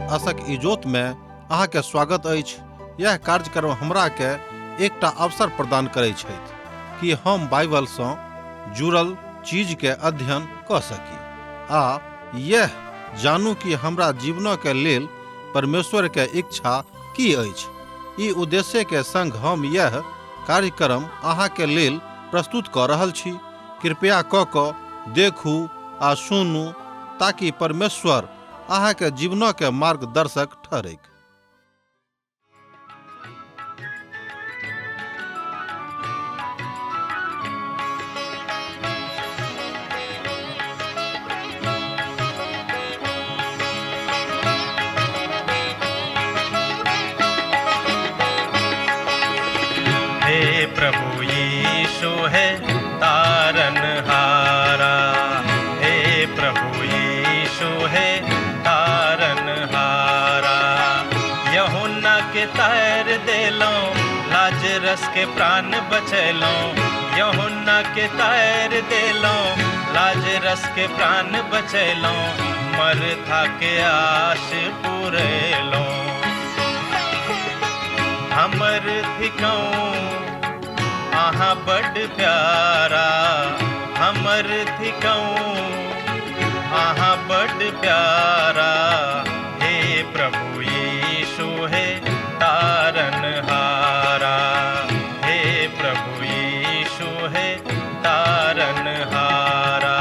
आशक इजोत में अहाँ के स्वागत अछि। यह कार्यक्रम हमरा के एकटा अवसर प्रदान करै छथि कि हम बाइबल सँ जुड़ल चीज के अध्ययन कऽ सकी आ यह जानू कि हमरा जीवन के लेल परमेश्वर के इच्छा की अछि। ई उद्देश्य के संग हम यह कार्यक्रम अहाँ के लेल प्रस्तुत कऽ रहल छी। कृपया कऽ कऽ देखू आ सुनू ताकि परमेश्वर अहाँ के जीवन के मार्गदर्शक ठहरैक। हे प्रभु यीशु हे तारन हारा, हे प्रभु यीशु हे तारन हारा। यहुन्ना के तार देलौं, लाजरस के प्राण बचैलौं। यहुन्ना के तार देलौं, लाजरस के प्राण बचैलौं। मरथा के आश पुरेलौं। हमर थिकौं अहाँ बड प्यारा, हमर थिकौं अहाँ बड प्यारा। हे प्रभु यीशु हे तारन हारा, हे प्रभु यीशु हे तारन हारा।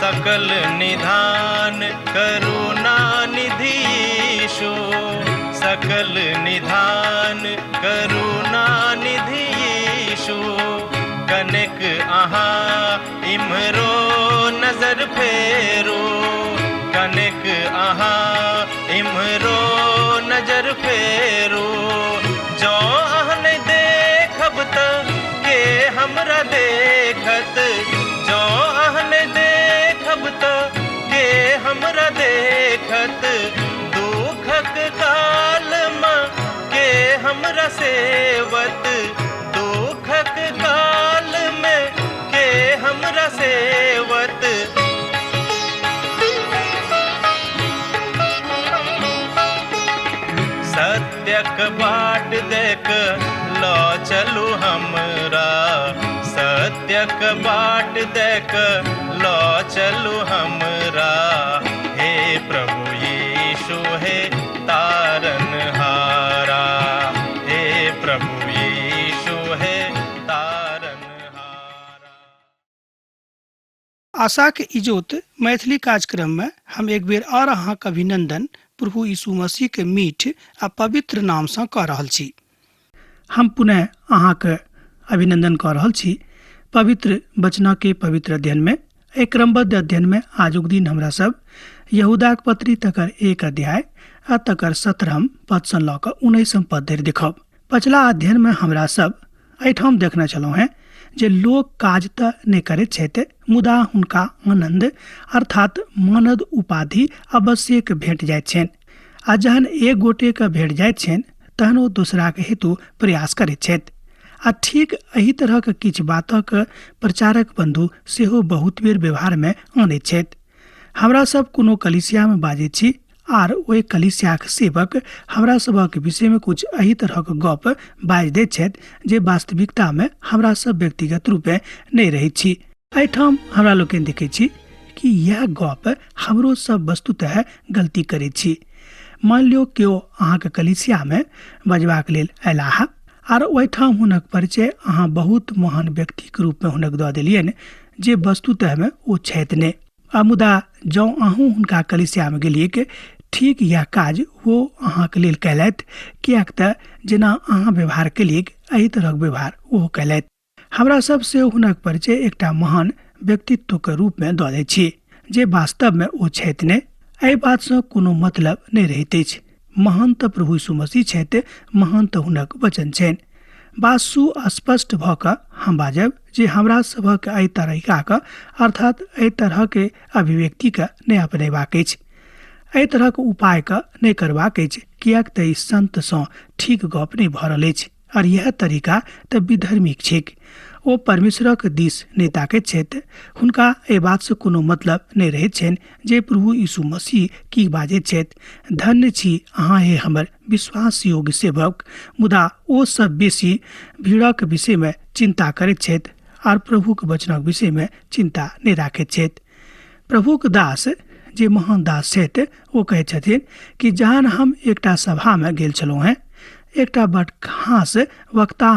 सकल निधान करुणा निधि यीशु, सकल निधान करुणा निधि यीशु। कनेक अहाँ इम्हरो नजर फेरू, कनेक अहाँ इम्हरो नजर फेरू। जँ अहाँ नहि देखब त के हमरा देखत, जँ अहाँ नहि देखब त के हमरा देखत। दुखक काल मे के हमरा सेवत, दुखक काल मे के हमरा सेवत। सत्यक बाट देख ल चलू हमरा, सत्यक बाट देख ल चलू हमरा। हे प्रभु यीशु हे तारन हारा, हे प्रभु यीशु हे तारन हारा। आशाक इजोत मैथिली कार्यक्रम में हम एक बेर और अहाँक अभिनंदन प्रभु यीशु मसीह के मीठ आ पवित्र नाम सँ कऽ रहल छी। हम पुनः अहाँक अभिनंदन कऽ रहल छी पवित्र वचना के पवित्र अध्ययन में। एहि क्रमबद्ध अध्ययन में आजुक दिन हमरा सब यहूदाक पत्री तकर 1 अध्याय आ तकर 17 पद सँ लऽ कऽ 19 पद धरि देखब। पछिला अध्ययन में हमरा सब एहिठाम देखने छलहुँ हेँ जे लोक काज तऽ नहि करैत छथि, मुदा हुनका आनंद अर्थात मानद उपाधि अवश्यक भेट जाइत छनि आ जहन एक गोटेके भेट जाइत छनि तहन ओ दोसराके हेतु प्रयास करैत छथि। आ ठीक एहि तरहक किछु बातक प्रचारक बंधु सेहो बहुत बेर व्यवहारमे आनैत छथि। हमरा सब कोनो कलिसियामे बाजैत छी आर ओहि कलिसियाक सेवक हमरा सभक विषयमे कुछ एहि तरहक गप बाजि दैत छथि जे वास्तविकतामे हमरा सब व्यक्तिगत रूपे नहि रहैत छी। एहिठाम हमरा लोकनि देखैत छी कि इएह गप हमरो सब वस्तुतः गलती करैत छी। मान लियौ केओ अहाँके कलिसियामे बजबाक लेल अयलाह आर ओहिठाम हुनक परिचय अहाँ बहुत महान व्यक्तिके रूपमे हुनक दऽ देलियनि जे वस्तुतःमे ओ छथि नहि। आ मुदा जँ अहूँ हुनका कलिसियामे गेलियैक ठीक इएह काज ओ अहाँके लेल कयलथि, किएक तऽ जेना अहाँ व्यवहार केलियैक एहि तरहक व्यवहार ओहो कयलथि। हमरा सब से हुनक परिचय एकटा महान व्यक्तित्वके रूपमे दऽ दैत छी जे वास्तवमे ओ छथि नहि। एहि बातसँ कोनो मतलब नहि रहैत अछि। महान तऽ प्रभु यीशु मसीह छथि, महान तऽ हुनक वचन छनि। बात सुस्पष्ट भऽ कऽ हम बाजब जे हमरा सभक एहि तरीकाके, अर्थात एहि तरहके अभिव्यक्तिके नहि अपनेबाक अछि, एहि तरहक उपायके नहि करबाक अछि, किएक तऽ ई सन्तसँ ठीक गप नहि भऽ रहल अछि आओर इएह तरीका तऽ विधर्मिक छैक। ओ परमेश्वरक दिस नहि ताकैत छथि, हुनका एहि बातसँ कोनो मतलब नहि रहैत छनि जे प्रभु यीशु मसीह की बाजैत छथि। धन्य छी अहाँ हे हमर विश्वास योग्य सेवक। मुदा ओ सब बेसी भीड़क विषयमे चिन्ता करैत छथि आओर प्रभुक वचनक विषयमे चिन्ता नहि राखैत छथि। प्रभुक दास जे महान दास छथि ओ कहैत छथिन कि जहन हम एकटा सभामे गेल छलहुँ हेँ, एकटा बड खास वक्ता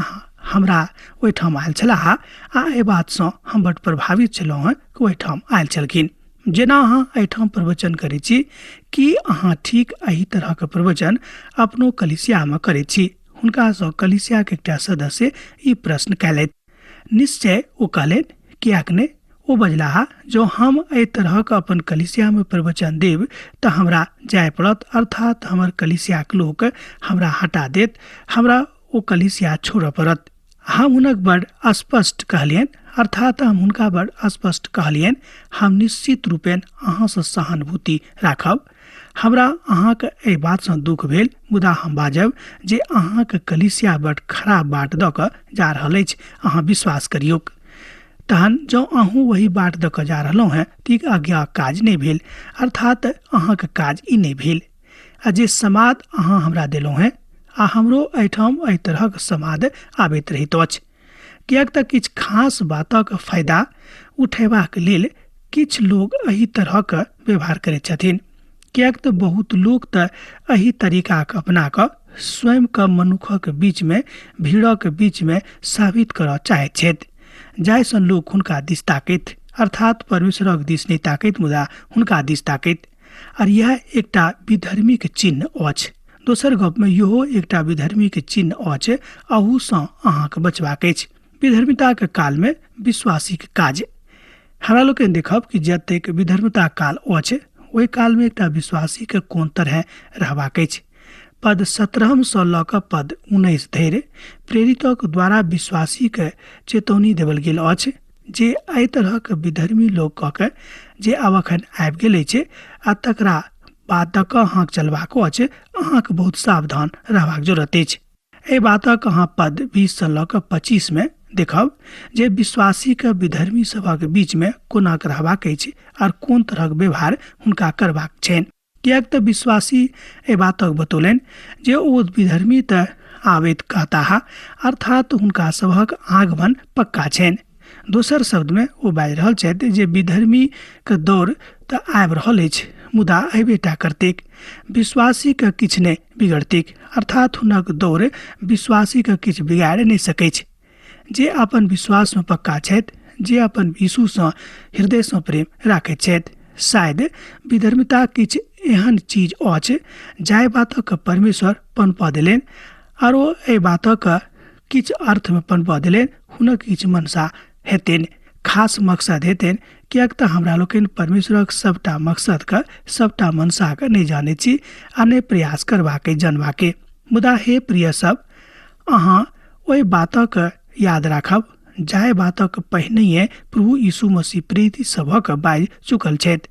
हमरा ओहिठाम आयल छलाह आ एहि बातसँ हम बड प्रभावित छलहुँ हेँ कि ओहिठाम आयल छलखिन। जेना अहाँ एहिठाम प्रवचन करै छी, की अहाँ ठीक एहि तरहक प्रवचन अपनो कलिसियामे करै छी? हुनकासँ कलिसियाके एकटा सदस्य ई प्रश्न कयलथि। निश्चय, ओ कहलनि, किएक नहि? ओ बजलाह, जँ हम एहि तरहक अपन कलिसियामे प्रवचन देब तऽ हमरा जाय पड़त, अर्थात हमर कलिसियाक लोक हमरा हटा देत, हमरा ओ कलिसिया छोड़ऽ पड़त। हम हुनक बड़ स्पष्ट कहलियनि, अर्थात हम हुनका बड़ स्पष्ट कहलियनि, हम निश्चित रूपेण अहाँसँ सहानुभूति राखब। हमरा अहाँक एहि बातसँ दुःख भेल, मुदा हम बाजब जे अहाँक कलिसिया बड़ खराब बाट दऽ कऽ जा रहल अछि, अहाँ विश्वास करियौक। तहन जँ अहूँ ओही बाट दऽ कऽ जा रहलहुँ हेँ तऽ ई आज्ञाक काज नहि भेल, अर्थात अहाँक काज ई नहि भेल। आ जे समाद अहाँ हमरा देलहुँ हेँ, आ हमरो एहिठाम एहि तरहक समाद आबैत रहैत अछि, किएक तऽ किछु खास बातक फायदा उठेबाक लेल किछु लोक एहि तरहक व्यवहार करैत छथिन। किएक तऽ बहुत लोक तऽ एहि तरीकाके अपना कऽ स्वयंके मनुखक बीचमे, भीड़क बीचमे साबित करऽ चाहैत छथि, जाहिसँ लोक हुनका दिस ताकैत, अर्थात परमेश्वरक दिस नहि ताकैत मुदा हुनका दिस ताकैत। आर इएह एकटा विधर्मीक चिन्ह अछि। दोसर गपमे इहो एकटा विधर्मीक चिन्ह अछि, अहूसँ अहाँके बचबाक अछि। विधर्मिताक कालमे विश्वासीक काज हमरा लोकनि देखब कि जतेक विधर्मता काल अछि ओहि कालमे एकटा विश्वासीके कोन तरहे रहबाक अछि। पद 17सँ लऽ कऽ पद 19 धरि प्रेरितक द्वारा विश्वासीके चेतौनी देवल गेल अछि जे एहि तरहक विधर्मी लोक कऽ के जे आब अखन आबि गेल अछि आ तकरा बात दऽ कऽ अहाँके चलबाक अछि, अहाँके बहुत सावधान रहबाक जरूरत अछि। एहि बातक अहाँ पद 20सँ लऽ कऽ 25मे देखब जे विश्वासीके विधर्मी सभक बीचमे कोना कऽ रहबाक अछि आर कोन तरहक व्यवहार हुनका करबाक छनि। किएक तऽ विश्वासी एहि बातक बतौलनि जे ओ विधर्मी तऽ आबैत कहताह, अर्थात हुनका सभक आगमन पक्का छनि। दोसर शब्दमे ओ बाजि रहल छथि जे विधर्मीके दौड़ तऽ आबि रहल अछि, मुदा अयबेटा करतैक, विश्वासीके किछु नहि बिगड़तैक, अर्थात हुनक दौड़ विश्वासीके किछु बिगाड़ि नहि सकैछ। जे अपन विश्वासमे पक्का छथि, जे अपन यीशुसँ हृदयसँ प्रेम राखैत छथि। शायद विधर्मिता किछु एहन चीज अछि जाहि बातक परमेश्वर पनपऽ देलनि आर ओ एहि बातक किछु अर्थमे पनपऽ देलनि, हुनक किछु मनसा हेतनि, खास मकसद हेतनि, किएक तऽ हमरा लोकनि परमेश्वरक सभटा मकसदके, सभटा मनसाके नहि जानैत छी आ नहि प्रयास करबाक जानबाके। मुदा हे प्रिय सब, अहाँ ओहि बातक याद राखब जाहि बातक पहिनहिए प्रभु यीशु मसीह प्रेरित सभक बाजि चुकल छथि।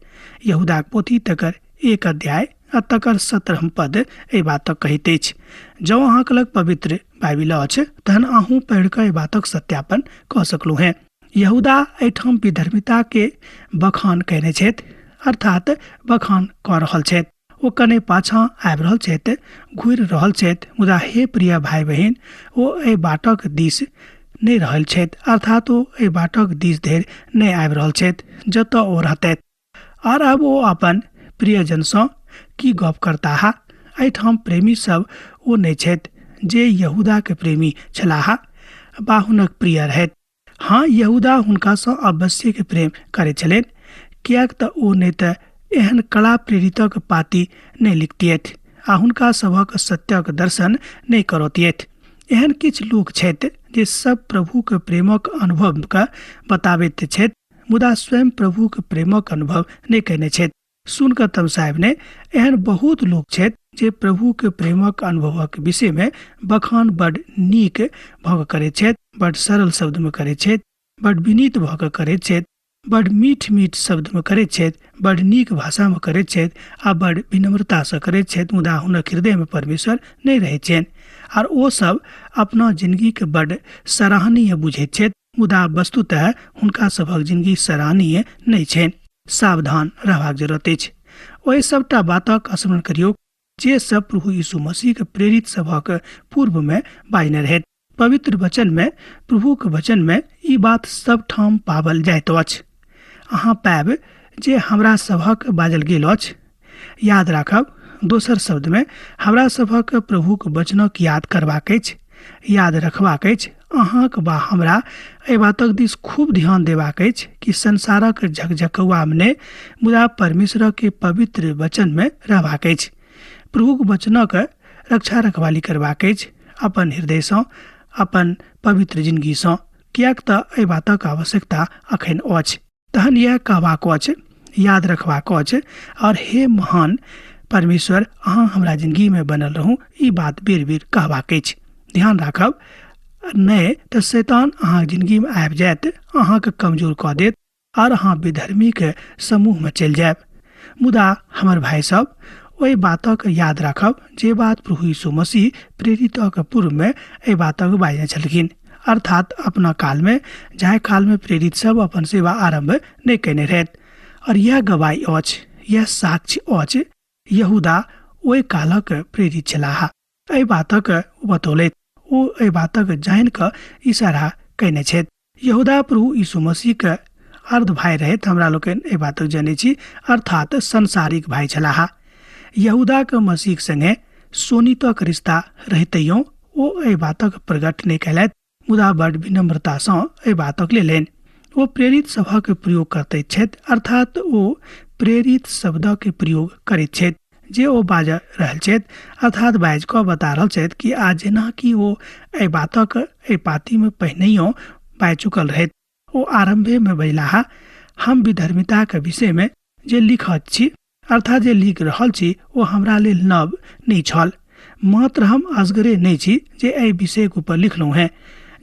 यहूदाक पोथी तकर 1 अध्याय आ तकर 17 पद एहि बातक कहैत अछि। जँ अहाँक लग पवित्र बाइबिल अछि तहन अहूँ पढ़ि कऽ एहि बातक सत्यापन कऽ सकलहुँ हेँ। यहूदा एहिठाम विधर्मिताके बखान कयने छथि, अर्थात बखान कऽ रहल छथि। ओ कने पाछाँ आबि रहल छथि, घुरि रहल छथि, मुदा हे प्रिय भाइ बहिन, ओ एहि बाटक दिस नहि रहल छथि, अर्थात ओ एहि बाटक दिस धरि नहि आबि रहल छथि जतऽ ओ रहतथि। आर आब ओ अपन प्रियजनसँ की गप करताह? एहिठाम प्रेमी सब ओ नहि छथि जे यहूदाके प्रेमी छलाह बा हुनक प्रिय रहथि। हँ, यहूदा हुनकासँ अवश्यके प्रेम करैत छलनि, किएक तऽ ओ नहि तऽ एहन कड़ा प्रेरितक पाती नहि लिखतियथि आ हुनका सभक सत्यक दर्शन नहि करौतियथि। एहन किछु लोक छथि जे सब प्रभुके प्रेमक अनुभवके बताबैत छथि, मुदा स्वयं प्रभुके प्रेमक अनुभव नहि कयने छथि। सुन कऽ तमसायब नहि, एहन बहुत लोक छथि। जे प्रभुके प्रेमक अनुभवक विषयमे बखान बड नीक भऽ कऽ करैत छथि, बड सरल शब्दमे करैत छथि, बड विनीत भऽ कऽ करैत छथि, बड मीठ मीठ शब्दमे करैत छथि, बड नीक भाषामे करैत छथि आ बड विनम्रतासँ करैत छथि, मुदा हुनक हृदयमे परमेश्वर नहि रहैत छनि आर ओ सब अपना जिनगीके बड सराहनीय बुझैत छथि, मुदा वस्तुतः हुनका सभक जिनगी सराहनीय नहि छनि। सावधान रहबाक जरूरत अछि। ओहि सबटा बातक स्मरण करियौ जे सब प्रभु यीशु मसीहके प्रेरित सभक पूर्वमे बाजने रहथि। पवित्र वचनमे, प्रभुक वचनमे ई बात सब ठाम पाबल जाइत अछि। अहाँ पायब जे हमरा सभक बाजल गेल अछि। याद राखब, दोसर शब्दमे हमरा सभक प्रभुक वचनक याद करबाक अछि, याद रखबाक अछि। अहाँक वा हमरा एहि बातक दिस खूब ध्यान देबाक अछि कि संसारक झकझकौआमे नहि, मुदा परमेश्वरक पवित्र वचनमे रहबाक अछि। प्रभुक वचनक रक्षा रखवाली करबाक अछि अपन हृदयसँ, अपन पवित्र जिनगीसँ, किएक तऽ एहि बातक आवश्यकता अखन अछि। तहन यह कहबाक अछि, याद रखबाक अछि, और हे महान परमेश्वर अहाँ हमरा जिनगीमे बनल रहू, ई बात बेर बेर कहबाक अछि। ध्यान राखब, नहि तऽ शैतान अहाँके जिनगीमे आबि जायत, अहाँके कमजोर कऽ देत और अहाँ विधर्मीके समूहमे चलि जायब। मुदा हमर भाइ सब, ओहि बातक याद राखब जे बात प्रभु यीशु मसीह प्रेरितक पूर्वमे एहि बातक बाजने छलखिन, अर्थात अपना कालमे, जाहि कालमे प्रेरित सब अपन सेवा आरम्भ नहि कयने रहथि। और यह गवाही अछि, यह साक्ष्य अछि, यहूदा ओहि कालक प्रेरित छलाह। एहि बातक बतौलथि, ओ एहि बातक जानि कऽ इशारा कयने छथि। यहूदा प्रभु यीशु मसीहके अर्ध भाई रहथि, हमरा लोकनि एहि बातक जनै छी, अर्थात संसारिक भाई छलाह। यहूदाके मसीहक संगे सोनितक रिश्ता रहितैयो ओ एहि बातक प्रकट नहि कयलथि, मुदा बड विनम्रतासँ एहि बातक लेलनि। ओ प्रेरित सभक प्रयोग करैत छथि, अर्थात ओ प्रेरित शब्दक प्रयोग करैत छथि जे ओ बाजि रहल छथि, अर्थात बाजि कऽ बता रहल छथि कि आ जेना कि ओ एहि बातक एहि पातीमे पहिनहियो बाजि चुकल रहथि। ओ आरम्भेमे बजलाह, हम विधर्मिताक विषयमे जे लिखत छी, अर्थात जे लिख रहल छी, ओ हमरा लेल नव नहि छल। मात्र हम असगरे नहि छी जे एहि विषयक ऊपर लिखलहुँ हेँ,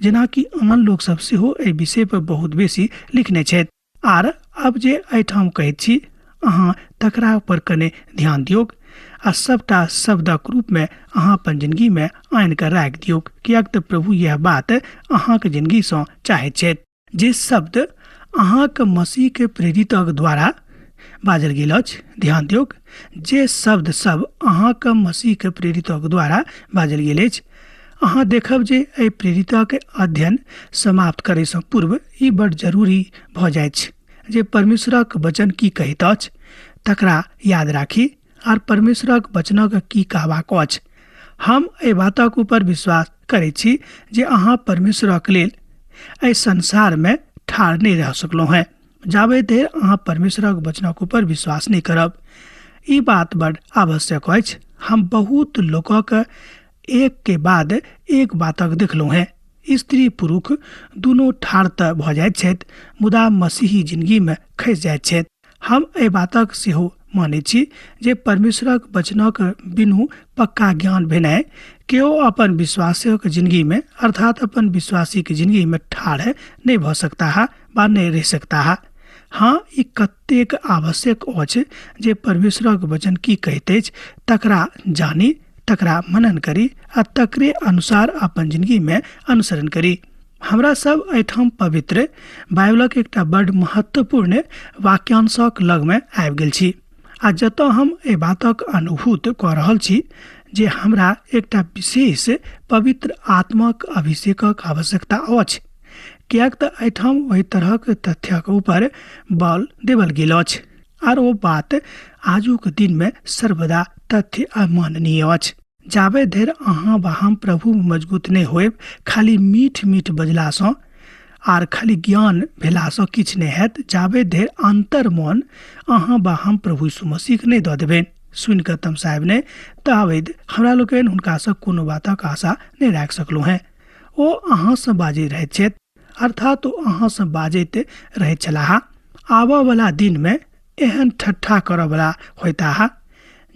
जेनाकि आन लोकसभ सेहो एहि विषय पर बहुत बेसी लिखने छथि। आर अब जे एहिठाम कहैत छी, अहाँ तकरा ऊपर कने ध्यान दियौक आ सबटा शब्दक रूपमे अहाँ अपन जिनगीमे आनि कऽ राखि दियौक, किएक तऽ प्रभु यह बात अहाँक जिनगीसँ चाहैत छथि। जे शब्द अहाँक मसीहके प्रेरितक द्वारा बाजल गेल अछि, ध्यान दियौक, जे शब्द सब अहाँक मसीहके प्रेरितक द्वारा बाजल गेल अछि। अहाँ देखब जे एहि प्रेरितक अध्ययन समाप्त करैसँ पूर्व ई बड जरूरी भऽ जाइत छै जे परमेश्वरक वचन की कहैत अछि तकरा याद राखी आर परमेश्वरक वचनक की कहबाक अछि। हम एहि बातक ऊपर विश्वास करैत छी जे अहाँ परमेश्वरक लेल एहि संसारमे ठाढ़ नहि रह सकलहुँ हेँ जाबे धरि अहाँ परमेश्वरक वचनक ऊपर विश्वास नहि करब। ई बात बड आवश्यक अछि। हम बहुत लोकक एक के बाद एक बातक देखलहुँ हेँ। स्त्री पुरुष दुनू ठाढ़ तऽ भऽ जाइत छथि, मुदा मसीही जिनगीमे खसि जाइत छथि। हम एहि बातक सेहो मानैत छी जे परमेश्वरक वचनक बिनु पक्का ज्ञान भेनाइ केओ अपन विश्वासक जिनगीमे, अर्थात अपन विश्वासीक जिनगीमे ठाढ़ नहि भऽ सकताह वा नहि रहि सकताह। हाँ, ई कतेक आवश्यक अछि जे परमेश्वरक वचन की कहैत अछि तकरा जानी, तकरा मनन करी आ तकरे अनुसार अपन जिनगीमे अनुसरण करी। हमरा सब एहिठाम पवित्र बाइबलक एकटा बड महत्वपूर्ण वाक्यांशक लगमे आबि गेल छी आ जतऽ हम एहि बातक अनुभूत कऽ रहल छी जे हमरा एकटा विशेष पवित्र आत्माक अभिषेकक आवश्यकता अछि, किएक तऽ एहिठाम ओहि तरहक तथ्यक ऊपर बल देवल गेल अछि आर ओ बात आजुक दिनमे सर्वदा तथ्य आ माननीय अछि। जाबे धरि अहाँ वा हम प्रभुमे मजबूत नहि होयब, खाली मीठ मीठ बजलासँ आर खाली ज्ञान भेलासँ किछु नहि हैत, जाबे धरि अन्तर मन अहाँ वा हम प्रभु यीशु मसीहके नहि दऽ देबनि। सुनि कऽ तमसायब नहि, ताबत हमरा लोकनि हुनकासँ कोनो बातक आशा नहि राखि सकलहुँ हेँ। ओ अहाँसँ बाजैत रहैत छथि, अर्थात ओ अहाँसँ बाजैत रहैत छलाह। आबऽवला दिनमे एहन ठट्ठा करऽवला होयताह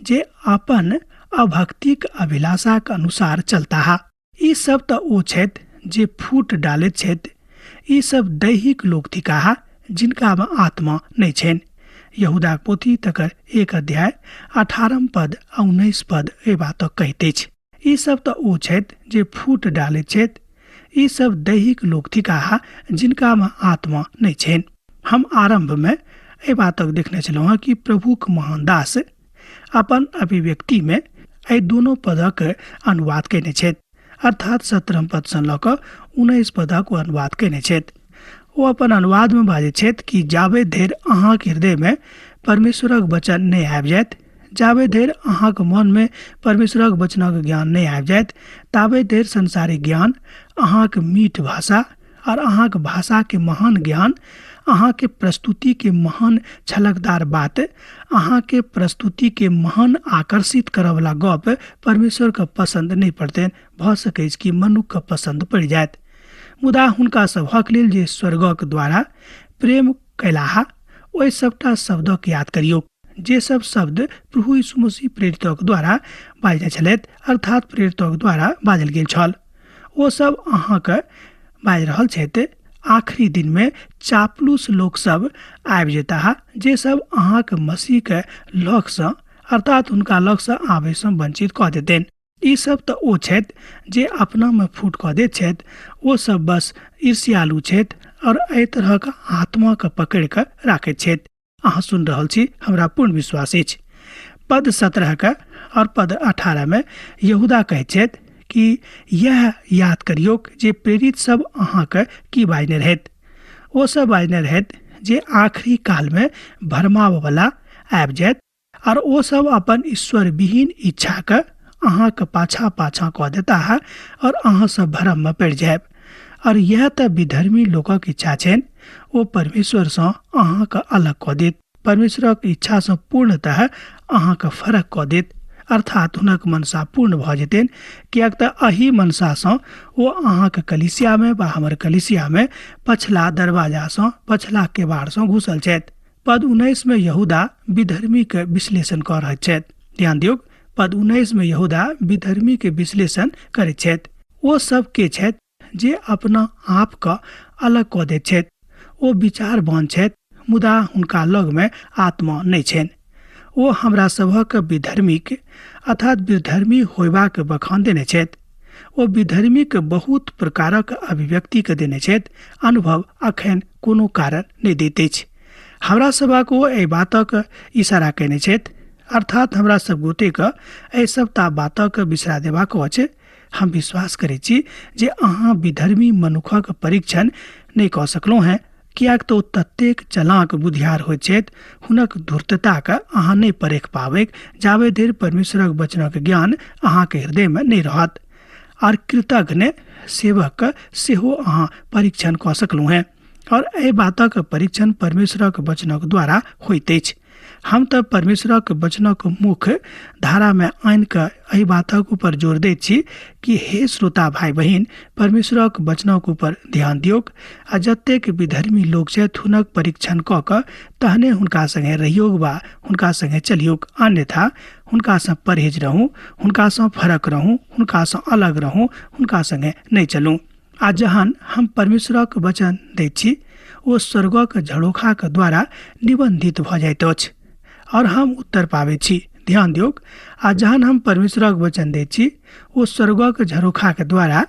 जे अपन अभक्तिक अभिलाषाक अनुसार चलताह। ई सब तऽ ओ छथि जे फूट डालैत छथि। ई सब दैहिक लोक थिकाह जिनकामे आत्मा नहि छनि। यहूदाक पोथी तकर 1 अध्याय 18 पद आ 19 पद एहि बातक कहैत अछि। ई सब तऽ ओ छथि जे फूट डालैत छथि। ई सब दैहिक लोक थिकाह जिनकामे आत्मा नहि छनि। हम आरम्भमे एहि बातक देखने छलहुँ हँ कि प्रभुक महान दास अपन अभिव्यक्तिमे एहि दुनू पदक अनुवाद कयने छथि, अर्थात 17 पदसँ लऽ कऽ 19 पदक ओ अनुवाद कयने छथि। ओ अपन अनुवादमे बाजैत छथि कि जाबे धरि अहाँक हृदयमे परमेश्वरक वचन नहि आबि जायत, जाबे धरि अहाँक मनमे परमेश्वरक वचनक ज्ञान नहि आबि जायत, ताबे धरि संसारिक ज्ञान, अहाँक मीठ भाषा और अहाँक भाषाके महान ज्ञान, अहाँके प्रस्तुतिके महान छलकदार बात, अहाँके प्रस्तुतिके महान आकर्षित करऽवला गप परमेश्वरके पसन्द नहि पड़तनि। भऽ सकैछ कि मनुक्खके पसन्द पड़ि जायत, मुदा हुनका सभक लेल जे स्वर्गक द्वारा प्रेम कयलाह ओहि सबटा शब्दक याद करियौ जे सब शब्द प्रभु यीशु मसीह प्रेरितक द्वारा बाजल जाइ छलथि, अर्थात प्रेरितक द्वारा बाजल गेल छल। ओ सब अहाँके बाजि रहल छथि, आखिरी दिनमे चापलूस लोक सब आबि जेताह जे सब अहाँके मसीहके लगसँ, अर्थात हुनका लगसँ आबयसँ वंचित कऽ देतनि। ई सब तऽ ओ छथि जे अपनामे फूट कऽ दैत छथि। ओ सब बस ईर्ष्यालु छथि और एहि तरहक आत्माके पकड़ि कऽ राखैत छथि। अहाँ सुनि रहल छी, हमरा पूर्ण विश्वास अछि। पद 17 के और पद 18 में यहूदा कहैत छथि कि यह याद करियौक जे प्रेरित सब अहाँके की बाजने रहथि। ओ सब बाजने रहथि जे आखिरी कालमे भरमाबयवला आबि जायत और ओ सब अपन ईश्वर विहीन इच्छाके अहाँके पाछाँ पाछाँ कऽ देताह और अहाँ सब भ्रममे पड़ि जायब। और यह तऽ विधर्मी लोकक इच्छा छनि, ओ परमेश्वरसँ अहाँके अलग कऽ देत, परमेश्वरक इच्छासँ पूर्णतः अहाँके फरक कऽ देत, अर्थात हुनक मनसा पूर्ण भऽ जेतनि, किएक तऽ एहि मनसासँ ओ अहाँके कलिसियामे वा हमर कलिसियामे पछिला दरवाजासँ, पछिला केबाड़सँ घुसल छथि। पद 19 में यहूदा विधर्मी के विश्लेषण कऽ रहल छथि। ध्यान दियौ, पद 19 में यहूदा विधर्मी के विश्लेषण करैत छथि। ओ सब के छथि जे अपना आप के अलग कऽ दैत छथि। ओ विचारवान छथि, मुदा हुनका लग में आत्मा नहि छनि। ओ हमरा सभक विधर्मीक, अर्थात विधर्मी होयबाक बखान देने छथि। ओ विधर्मीक बहुत प्रकारक अभिव्यक्तिके देने छथि। अनुभव अखन कोनो कारण नहि दैत अछि। हमरा सभक ओ एहि बातक इशारा कयने छथि, अर्थात हमरा सब गोटेके एहि सबटा बातक बिसरा देबाक अछि। हम विश्वास करै छी जे अहाँ विधर्मी मनुखक परीक्षण नहि कऽ सकलहुँ हेँ, किएक तऽ ओ ततेक चलाक बुधियार होइत छथि, हुनक धूर्तताके अहाँ नहि परेख पाबैक जाबे धरि परमेश्वरक वचनक ज्ञान अहाँके हृदयमे नहि रहत। आर कृतघ्न सेवकके सेहो अहाँ परीक्षण कऽ सकलहुँ हेँ, और एहि बातक परीक्षण परमेश्वरक वचनक द्वारा होइत अछि। हम तऽ परमेश्वरक वचनक मुख्य धारामे आनि कऽ एहि बातक ऊपर जोर दैत छी कि हे श्रोता भाइ बहिन, परमेश्वरक वचनक ऊपर ध्यान दियौक आ जतेक विधर्मी लोक छथि हुनक परीक्षण कऽ कऽ तहने हुनका सङ्गे रहियौक वा हुनका सङ्गे चलियौक, अन्यथा हुनकासँ परहेज रहू, हुनकासँ फरक रहू, हुनकासँ अलग रहू, हुनका सङ्गे नहि चलू। आ जहन हम परमेश्वरक वचन दैत छी ओ स्वर्गक झरोखाक द्वारा निबंधित भऽ जाइत अछि और हम उत्तर पाबैत छी। ध्यान दियौक, आ जहन हम परमेश्वरक वचन दैत छी ओ स्वर्गक झरोखाक द्वारा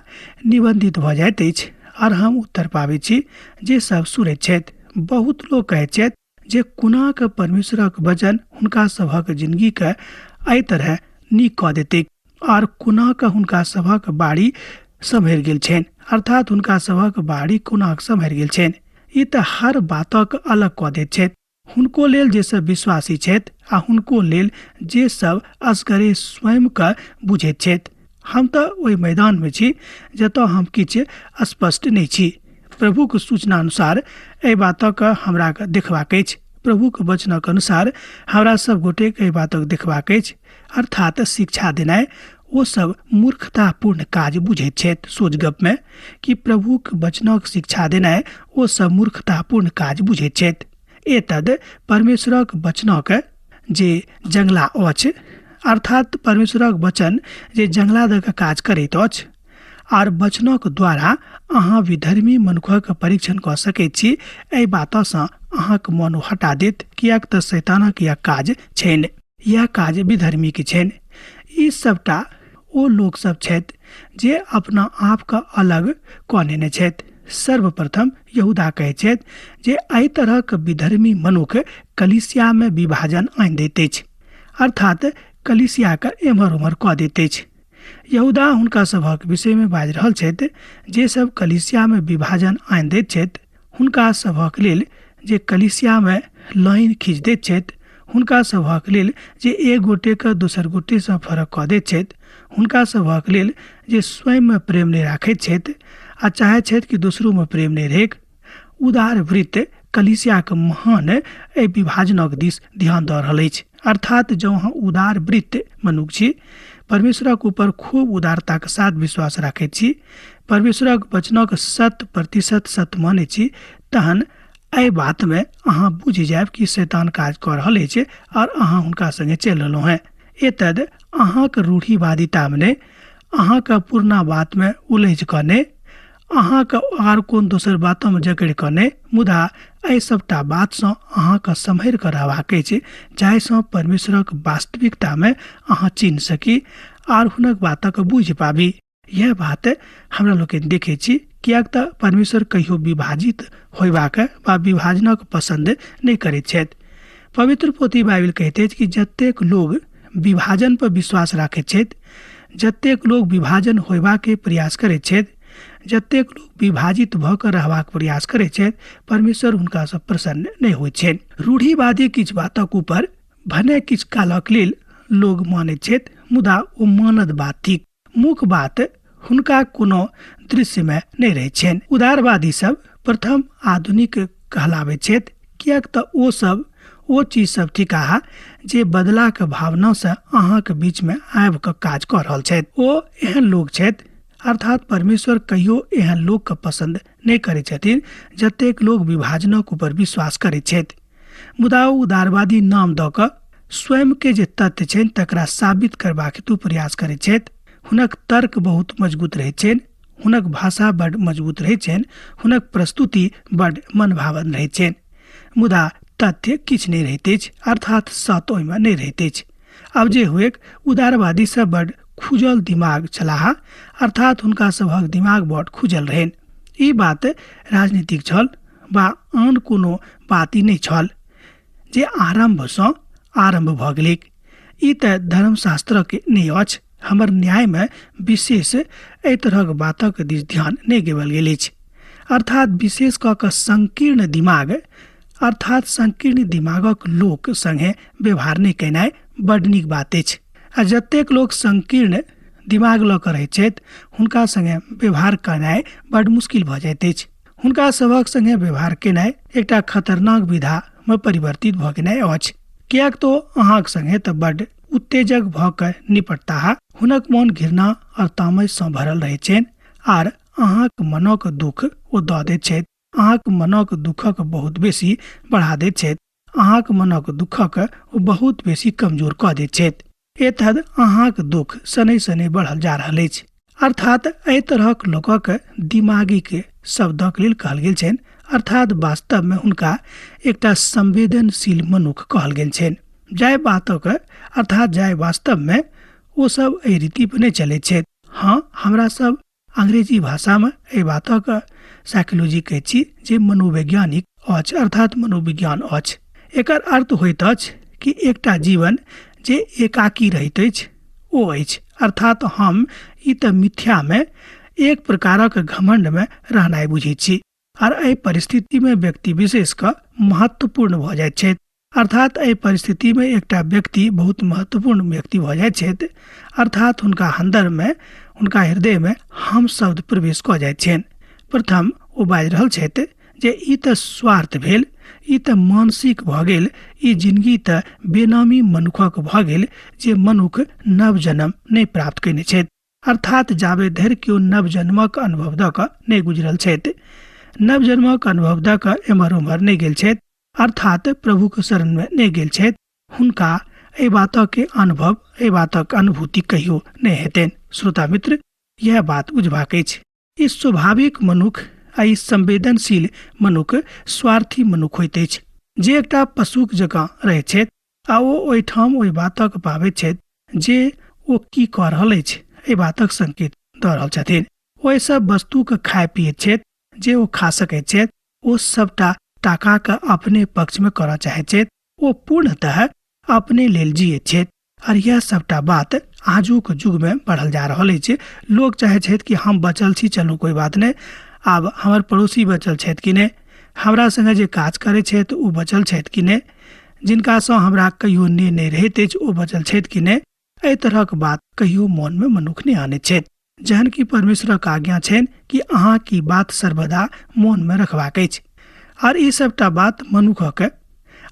निबंधित भऽ जाइत अछि और हम उत्तर पाबैत छी जे सब सुनैत छथि। बहुत लोक कहैत छथि जे कोना कऽ परमेश्वरक वचन हुनका सभक जिंदगीके एहि तरह नीक कऽ देतैक आओर कोना कऽ हुनका सभक बाड़ी सम्हरि गेल छनि, अर्थात हुनका सभक बाड़ी कोना कऽ सम्हरि गेल छनि। ई तऽ हर बातक अलग कऽ दैत छथि, हुनको लेल जे सब विश्वासी छथि आ हुनको लेल जे सब असगरे स्वयंके बुझैत छथि। हम तऽ ओहि मैदानमे छी जतऽ हम किछु स्पष्ट नहि छी। प्रभुक सूचना अनुसार एहि बातक हमरा देखबाक अछि। प्रभुक वचनक अनुसार हमरा सब गोटेक एहि बातक देखबाक अछि, अर्थात शिक्षा देनाइ ओ सब मूर्खतापूर्ण काज बुझैत छथि। सोच गपमे कि प्रभुक वचनक शिक्षा देनाइ ओ सब मूर्खतापूर्ण काज बुझैत छथि। एतद परमेश्वरक वचनक जे जंगला अछि, अर्थात परमेश्वरक वचन जे जंगला दऽ कऽ काज करैत अछि आर वचनक द्वारा अहाँ विधर्मी मनुखक परीक्षण कऽ सकैत छी। एहि बातसँ अहाँक मन हटा देत, किएक तऽ शैतानक यह काज छनि, यह काज विधर्मीके छनि। ई सबटा ओ लोक सब छथि जे अपना आपके अलग कऽ नेने छथि। सर्वप्रथम यहूदा कहै छथि जे एहि तरहक विधर्मी मनुख कलीसियामे विभाजन आनि दैत अछि, अर्थात कलीसियाके एम्हर ओम्हर कऽ दैत अछि। यहूदा हुनका सभक विषयमे बाजि रहल छथि जे सब कलीसियामे विभाजन आनि दैत छथि, हुनका सभक लेल जे कलीसियामे लाइन खींच दैत छथि, हुनका सभक लेल जे एक गोटेके दोसर गोटेसँ फरक कऽ दैत छथि, हुनका सभक लेल जे स्वयंमे प्रेम नहि राखैत छथि आ चाहैत छथि कि दोसरोमे प्रेम नहि रहैक। उदार वृत्त कलीसियाके महान एहि विभाजनक दिस ध्यान दऽ रहल अछि। अर्थात जँ अहाँ उदार वृत्त मनुख छी, परमेश्वरक ऊपर खूब उदारताके साथ विश्वास राखैत छी, परमेश्वरक वचनक 100% सत्य मानै छी, तहन एहि बातमे अहाँ बुझि जायब कि शैतान काज कऽ रहल अछि आओर अहाँ हुनका संगे चलि रहलहुँ हेँ। एतद अहाँके रूढ़िवादितामे नहि, अहाँके पुरना बातमे उलझि कऽ नहि, अहाँके आर कोन दोसर बातमे जकड़ि कऽ नहि, मुदा एहि सबटा बातसँ अहाँके सम्हरि कऽ रहबाक अछि जाहिसँ परमेश्वरक वास्तविकतामे अहाँ चिन्ह सकी आर हुनक बातक बुझि पाबी। यह बात हमरा लोकनि देखै छी, किएक तऽ परमेश्वर कहियो विभाजित होयबाक वा विभाजनक पसन्द नहि करैत छथि। पवित्र पोथी बाइबिल कहैत अछि कि जतेक लोग विभाजन पर विश्वास राखैत छथि, जतेक लोग विभाजन होयबाके प्रयास करैत छथि, जतेक लोग विभाजित भऽ कऽ रहबाक प्रयास करैत छथि, परमेश्वर हुनकासँ प्रसन्न नहि होइत छनि। रूढ़िवादी किछु बातक ऊपर भने किछु कालक लेल लोग मानैत छथि, मुदा ओ मानद बात थिक। मुख्य बात हुनका कोनो दृश्यमे नहि रहैत छनि। उदारवादी सब प्रथम आधुनिक कहलाबैत छथि, किएक तऽ ओ सब ओ चीज सब थिकाह जे बदलाके भावनासँ अहाँके बीचमे आबि कऽ काज कऽ रहल छथि। ओ एहन लोक छथि, अर्थात परमेश्वर कहियो एहन लोकके पसन्द नहि करैत छथिन जतेक लोक विभाजनक ऊपर विश्वास करैत छथि। मुदा ओ उदारवादी नाम दऽ कऽ स्वयंके जे तथ्य छनि तकरा साबित करबाक हेतु प्रयास करैत छथि। हुनक तर्क बहुत मजबूत रहैत छनि, हुनक भाषा बड्ड मजबूत रहैत छनि, हुनक प्रस्तुति बड्ड मनभावन रहैत छनि, मुदा तथ्य किछु नहि रहैत अछि, अर्थात सत्य ओहिमे नहि रहैत अछि। आब जे हुएक, उदारवादी सब बड्ड खुजल दिमाग छलाह, अर्थात हुनका सभक दिमाग बड्ड खुजल रहनि। ई बात राजनीतिक छल वा आन कोनो बात ई नहि छल जे आरम्भसँ आरम्भ भऽ गेलैक। ई तऽ धर्मशास्त्रक नहि अछि। हमर न्यायमे विशेष एहि तरहक बातक दिस ध्यान नहि देबल गेल अछि। अर्थात विशेष कऽ कऽ संकीर्ण दिमाग, अर्थात संकीर्ण दिमागक लोक सङ्गे व्यवहार नहि केनाइ बड्ड नीक बात अछि। आ जतेक लोक संकीर्ण दिमाग लऽ कऽ रहैत छथि हुनका सङ्गे व्यवहार केनाइ बड्ड मुश्किल भऽ जाइत अछि। हुनका सभक सङ्गे व्यवहार केनाइ एकटा खतरनाक विधामे परिवर्तित भऽ गेनाइ अछि, किएक तऽ अहाँक सङ्गे तऽ बड्ड उत्तेजक भऽ कऽ निपटताह। हुनक मोन घृणा आओर तामससँ भरल रहैत छनि आर अहाँक मनक दुःख ओ दऽ दैत छथि। अहाँक मनक दुःखक बहुत बेसी बढ़ा दैत छथि। अहाँक मनक दुःखक ओ बहुत बेसी कमजोर कऽ दैत छथि। एतद अहाँक दुःख शनैः शनैः बढ़ल जा रहल अछि। अर्थात एहि तरहक लोकक दिमागीक शब्दक लेल कहल गेल छनि, अर्थात वास्तवमे हुनका एकटा संवेदनशील मनुख कहल गेल छनि। जाहि बातक अर्थात जाहि वास्तवमे ओ सब एहि रीति पर नहि चलैत छथि। हँ, हमरा सब अंग्रेजी भाषामे एहि बातक साइकोलॉजी कहैत छी जे मनोवैज्ञानिक अछि, अर्थात मनोविज्ञान अछि। एकर अर्थ होइत अछि कि एकटा जीवन जे एकाकी रहैत अछि ओ अछि, अर्थात हम ई तऽ मिथ्यामे एक प्रकारक घमंडमे रहनाइ बुझैत छी आर एहि परिस्थितिमे व्यक्ति विशेषके महत्वपूर्ण भऽ जाइत छथि। अर्थात एहि परिस्थितिमे एकटा व्यक्ति बहुत महत्वपूर्ण व्यक्ति भऽ जाइत छथि, अर्थात हुनका अन्दरमे, हुनका हृदयमे हम शब्द प्रवेश कऽ जाइत छनि। प्रथम ओ बाजि रहल छथि जे ई तऽ स्वार्थ भेल, ई तऽ मानसिक भऽ गेल, ई जिनगी तऽ बेनामी मनुखक भऽ गेल जे मनुख नव जन्म नहि प्राप्त कयने छथि। अर्थात जाबे धरि केओ नव जन्मक अनुभव दऽ कऽ नहि गुजरल छथि, नव जन्मक अनुभव दऽ कऽ एम्हर ओम्हर नहि गेल छथि, अर्थात प्रभुक शरणमे नहि गेल छथि, हुनका एहि बातक अनुभव, एहि बातक अनुभूति कहियो नहि हेतनि। श्रोता मित्र, इएह बात बुझबाक अछि। ई स्वाभाविक मनुख आ ई संवेदनशील मनुख स्वार्थी मनुख होइत अछि, जे एकटा पशुक जकाँ रहैत छथि आ ओ ओहिठाम ओहि बातक पाबैत छथि जे ओ की कऽ रहल अछि, एहि बातक संकेत दऽ रहल छथिन। ओहि सब वस्तुके खाय पियैत छथि जे ओ खा सकैत छथि। ओ सबटा टाकाके अपने पक्षमे करऽ चाहैत छथि। ओ पूर्णतः अपने लेल जियैत छथि। आर यह सबटा बात आजुक युगमे बढ़ल जा रहल अछि। लोक चाहै छथि कि हम बचल छी, चलू कोइ बात नहि, आब हमर पड़ोसी बचल छथि कि नहि, हमरा सङ्गे जे काज करै छथि ओ बचल छथि कि नहि, जिनकासँ हमरा कहियो ने नहि रहैत अछि ओ बचल छथि कि नहि। एहि तरहक बात कहियो मोनमे मनुख नहि आनैत छथि, जहन कि परमेश्वरक आज्ञा छनि कि अहाँक ई बात सर्वदा मोनमे रखबाक अछि। आर ई सबटा बात मनुखक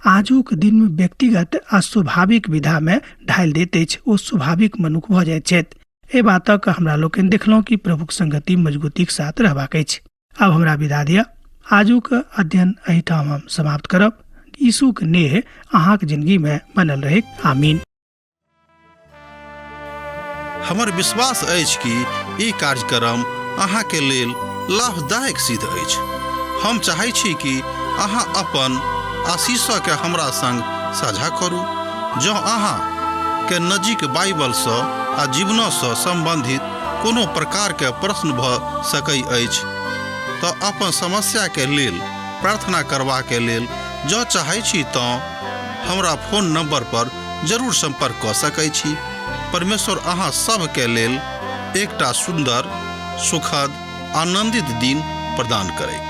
आजुक दिनमे व्यक्तिगत आ स्वाभाविक विधामे ढालि दैत अछि। ओ स्वाभाविक मनुख भऽ जाइत छथि। एहि बातक हमरा लोकनि देखलहुँ कि प्रभुक संगति मजबूतीक साथ रहबाक अछि। आब हमरा विदा दिअ। आजुक अध्ययन एहिठाम हम समाप्त करब। यीशुक नेह अहाँक जिंदगीमे बनल रहै। आमीन। हमर विश्वास अछि कि ई कार्यक्रम अहाँके लेल लाभदायक सिद्ध अछि। हम चाहै छी कि अहाँ अपन आशीषके हमरा संग साझा करू। जँ अहाँ के नजीक बाइबलसँ आ जीवनसँ सम्बन्धित कोनो प्रकारके प्रश्न भऽ सकै अछि तऽ अपन समस्याके लेल प्रार्थना करबाके लेल जँ चाहै छी तँ हमरा फोन नंबर पर जरूर संपर्क कऽ सकै छी। परमेश्वर अहाँ सभके लेल एकटा सुन्दर, सुखद, आनंदित दिन प्रदान करैक।